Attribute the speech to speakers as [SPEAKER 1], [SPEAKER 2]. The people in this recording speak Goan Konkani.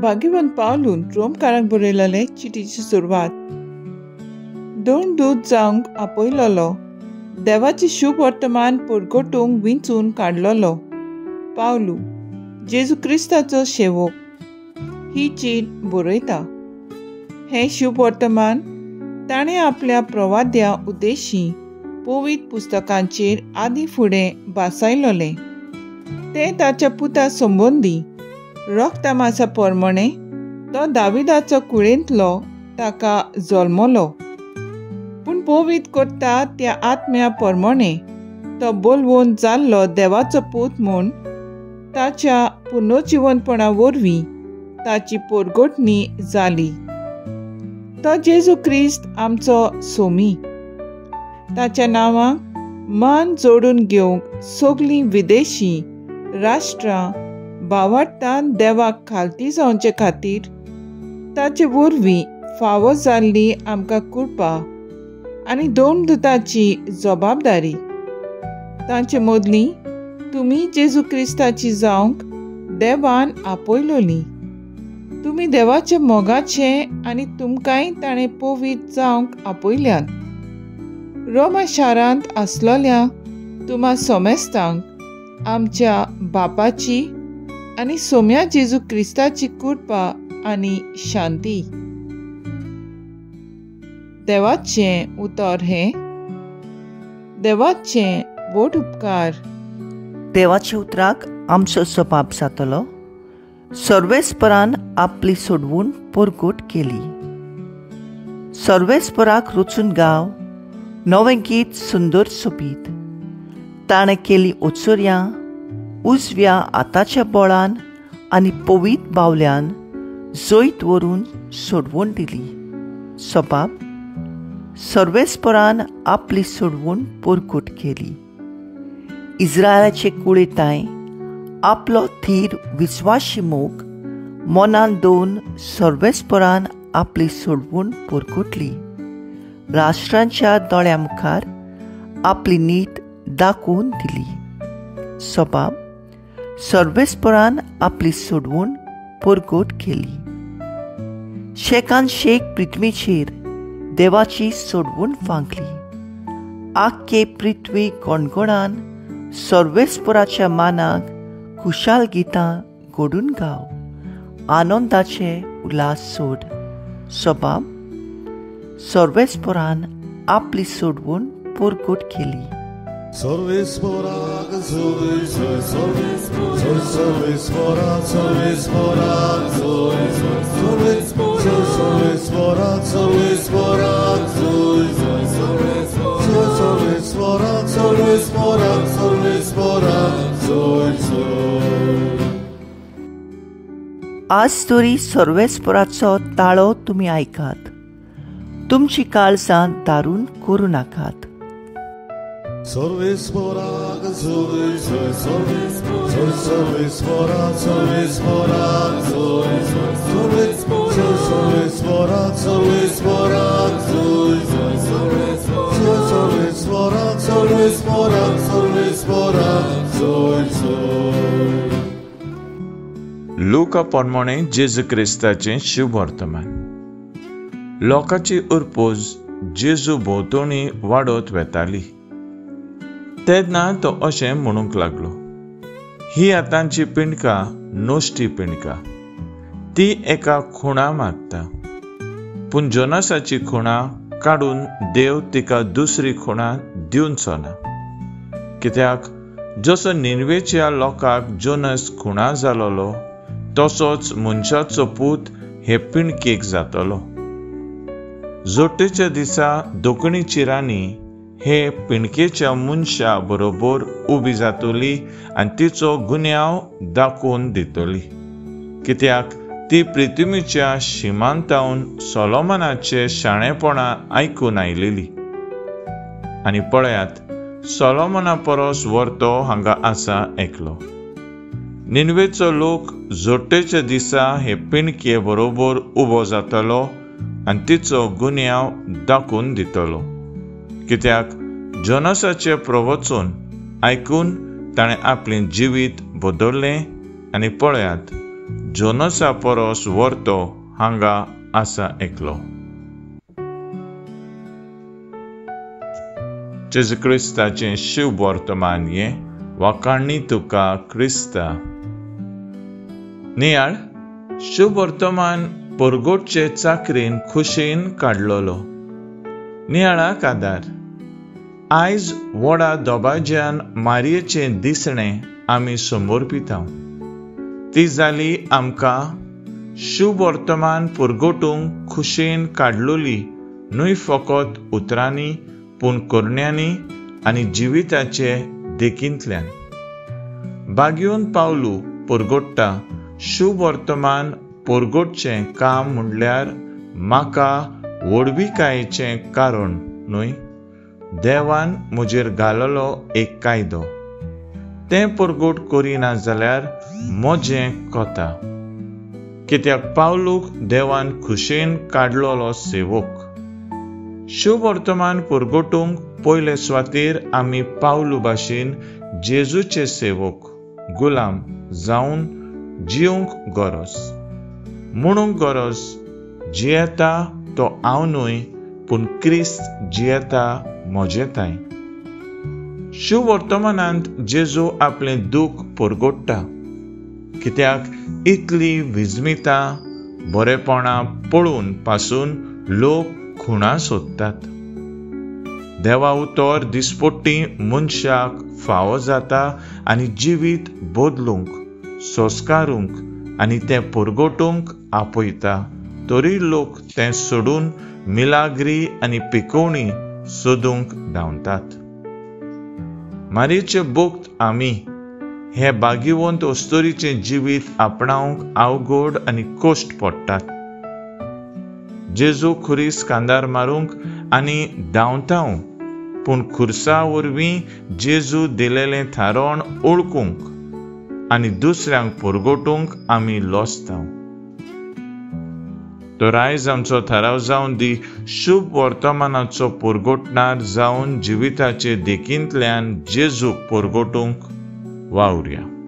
[SPEAKER 1] भाग्यवंत पावलून रोमकारांक बरयलेले चिटीची सुरवात. दोन दूत जावंक आपयलोलो, देवाचे शुभ वर्तमान परगटूंक विंचून काडलोलो पावलू, जेजू क्रिस्ताचो सेवक, ही चीट बरयता. हें शुभ वर्तमान ताणें आपल्या प्रवाद्या उद्देशी पवित्र पुस्तकांचेर आदी फुडें भासायलोलें. तें ताच्या पुता संबंदी रक्तमासा प्रमाणे तो दाविदाचो कुळेंतलो ताका जल्मलो, पूण पवित्र करता त्या आत्म्या प्रमाणे तो बोलवून जाल्लो देवाचो पूत म्हूण ताच्या पुनर्जिवनपणा वरवीं ताची परगटणी जाली. तो जेजू क्रिस्त आमचो सोमी. ताच्या नांवाक मान जोडून घेवंक सगळीं विदेशी राष्ट्रां भावार्थान देवाक खालती जावचे खातीर ताचे वरवीं फावो जाल्ली आमकां कृपा आनी दोन दुताची जबाबदारी. तांचे मदली तुमी जेजू क्रिस्ताची जावंक देवान आपयलोली. तुमी देवाचे मोगाचे आनी तुमकांय ताणें पवित्र जावंक आपयल्यात. रोमा शारांत आसलोल्या तुमा सोमेस्तांक आमच्या बापाची आनी सोम्या जेजू क्रिस्ताची कृपा आनी शांती. देवाचें उतर हें देवाचें व्हड उपकार.
[SPEAKER 2] देवाच्या उतराक आमचो सबाब जातलो. सर्वेस्परान आपली सोडवून परगट केली. सर्वेस्पराक रुचून गाव नवें गीत सुंदर सोबीत. ताणें केली ओचोर्यां उजव्या हाताच्या बळान आनी पवीत बावल्यान जैत व्हरून सोडवून दिली. सबाब सर्वेस्परान आपली सोडवून परगट केली. इस्रायलाचे कुळेताय आपलो थीर विस्वाशी मोग मनान दोन सर्वेस्परान आपली सोडवून परगटली. राष्ट्रांच्या दोळ्या मुखार आपली नीत दाखोवन दिली. सबाब सर्वेस्परान आपली सोडवून परगट केली. शेकान शेक पृथ्वीचेर देवाची सोडवून फांकली. आख्खे पृथ्वी गणगणान सर्वेस्पराच्या मानाक खुशाल गितां घडून गाव, आनंदाचे उल्हास सोड. सबाब सर्वेस्परान आपली सोडवून परगट केली.
[SPEAKER 3] सर्वेस्पराक जोय जोय सर्वेस्पराक सर्वेस्पराक जोय जोय सर्वेस्पराक सर्वेस्पराक जोय जोय सर्वेस्पराक सर्वेस्पराक सर्वेस्पराक जोय जोय.
[SPEAKER 2] आज तरी सर्वेस्पराचो ताळो तुमी आयकात, तुमची काळजां दारून करूं नाकात.
[SPEAKER 3] सर्वेस्पराक जोय जोय सर्वेस्पराक सर्वेस्पराक जोय जोय सर्वेस्पराक सर्वेस्पराक जोय जोय सर्वेस्पराक सर्वेस्पराक सर्वेस्पराक जोय जोय.
[SPEAKER 4] लुका प्रमाणे जेजू क्रिस्ताचें शुभ वर्तमान. लोकांची उरपोज जेजू भोंवतणी वाडत वेताली तेन्ना तो अशें म्हणूंक लागलो, ही आतांची पिंडका नश्टी पिंडका, ती एका खुणा मागता, पूण जोनासाची खुणा काडून देव तिका दुसरी खुणा दिवचो ना. कित्याक जसो निनवेच्या लोकांक जोनस खुणा जालोलो तसोच मनशाचो पूत हे पिंडकेक जातलो. जोटेच्या दिसा दोकणीची राणी हे पिंडकेच्या मनशा बरोबर उबी जातली आनी तिचो गुन्यांव दाखोवन दितली. कित्याक ती पृथ्वीच्या शिमांतावन सोलोमनाचे शाणेपणा आयकून आयलेली. आनी पळयात, सोलोमना परस वर्तो हांगा आसा एकलो. निनवेचो लोक जोटेच्या दिसा हे पिंडके बरोबर उबो जातलो आनी तिचो गुन्यांव दाखोवन दितलो. कित्याक जोनसाचें प्रवचन आयकून ताणें आपलें जिवीत बदल्लें आनी पळयात, जोनसा परस वर्तो हांगा आसा एकलो. जेजू क्रिस्ताचें शुभ वर्तमान हें वाखाणणी तुका क्रिस्ता. नियाळ शुभ वर्तमान परगोटचे चाकरेन खुशेन काडलोलो. नियाळाक आदार. आयज व्हडा दबाज्यान मारयेचें दिसणें आमी समर्पिता. ती जाली आमकां शुभ वर्तमान परगोटूंक खुशेन काडलोली, न्हय फकत उतरांनी पूण करण्यांनी आनी जिविताचे देखींतल्यान. बागयोन पावलू परगोट्टा शुभ वर्तमान परगोटचें काम म्हणल्यार म्हाका व्हडविकायेचें कारण न्हय, देवान म्हजेर घाललो एक कायदो. तें परगोट करिना जाल्यार म्हजें कोता. कित्याक पावलूक देवान खुशेन काडलोलो सेवक. शुभ वर्तमान परगोटूंक पयले सुवातेर आमी पावलू भाशेन जेजूचे सेवक गुलाम जावन जिवंक गरज. म्हणूंक गरज जियेता तो हांव न्हय, पूण क्रिस्त जियेता म्हजे थांय. शुभ वर्तमानांत जेजू आपलें दूख परगोट्टा. कित्याक इतली विजमिता बरेपणां पळोवन पासून लोक खुणा सोदतात. देवा उतर दिसपट्टी मनशाक फावो जाता आनी जिवीत बदलूंक, संस्कारूंक आनी तें परगोटूंक आपयता, तरी लोक तें सोडून मिलाग्री आनी पिकोवणी सोदूंक धांवतात. मारयेचे भक्त आमी हे भाग्यवंत अस्तुरीचें जिवीत आपणावंक अवघड आनी कश्ट पडटात. जेजू खुरीस कांदार मारूंक आनी धांवताव, पूण खुर्सा वरवीं जेजू दिलेलें थारण ओळखूंक आनी दुसऱ्यांक परगोटूंक आमी लजताव. तर आयज आमचो थाराव जावन दी शुभ वर्तमानाचो परगोटणार जावन जिविताचे देखींतल्यान जेजूक परगोटूंक वावुरया.